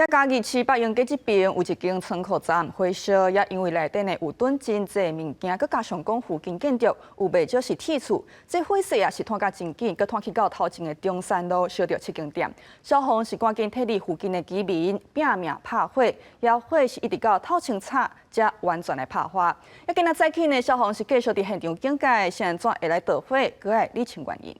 也嘉義市北榮街這邊有一間倉庫站火燒，也因為內底呢有囤真濟物件，閣加上講附近建築有袂少是鐵厝，這火勢啊是湠甲真緊，閣湠去到頭前的中山路，燒著七間店。消防是趕緊撤離附近的居民，拼命拍火，也火是一直到透清早才完全來拍花。也今仔早起呢，消防是繼續佇現場警戒，是按怎會來著火，閣愛理清原因。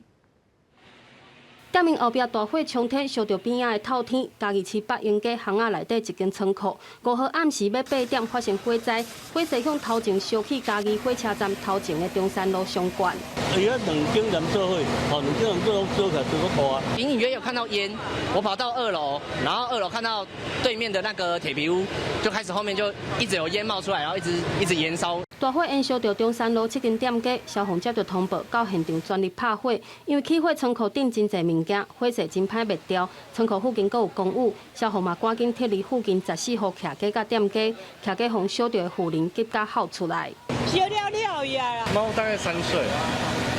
店面後壁大火衝天，燒著邊仔的透天。嘉義市北榮街巷仔內底一間倉庫，5號暗時欲8點發生火災，火勢向頭前燒去嘉義火車站頭前的中山路相關。伊遐兩間連做伙，吼，兩間連做燒起來燒閣大。隱隱約約有看到煙，我跑到二樓，然後二樓看到對面的那個鐵皮屋，就開始後面就一直有煙冒出來，然後一直一直延燒。大火延燒著中山路七間店家，消防接到通報，到現場全力拍火。因為起火倉庫頂真濟物件，火勢真歹滅掉。倉庫附近閣有公寓，消防嘛趕緊撤離附近十四戶徛家佮店家，徛家予燒著的婦人急甲哭出來。燒了了呀！貓大概3歲。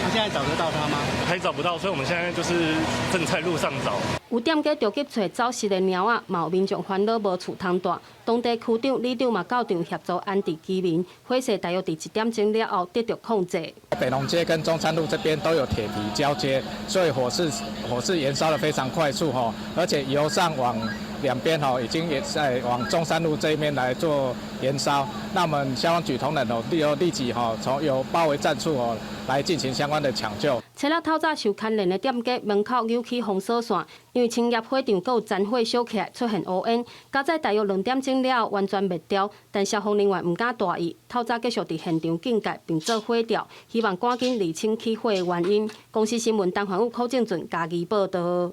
那現在找得到它嗎？還找不到，所以我們現在就是正在路上找。有店家著急揣走失的貓仔，嘛有民眾煩惱無厝通蹛。當地區長、里長嘛到場協助安置居民。火勢大約佇1點鐘了後得著控制。北農街跟中山路這邊都有鐵皮交接，所以火勢延燒得非常快速吼，而且由上往兩邊吼已經也在往中山路這一面來做延燒。那我們消防局同仁哦，立即吼從有包圍戰術哦來進行相關的搶救。車仔透早受牽連的店家門口扭起封鎖線，因為青葉火場閣有殘火燒起來，出現烏煙。佳哉大約2點鐘了後完全滅掉，但消防人員毋敢大意，透早繼續佇現場警戒並做火調，希望趕緊釐清起火的原因。公視新聞陳環宇、柯正俊嘉義報導。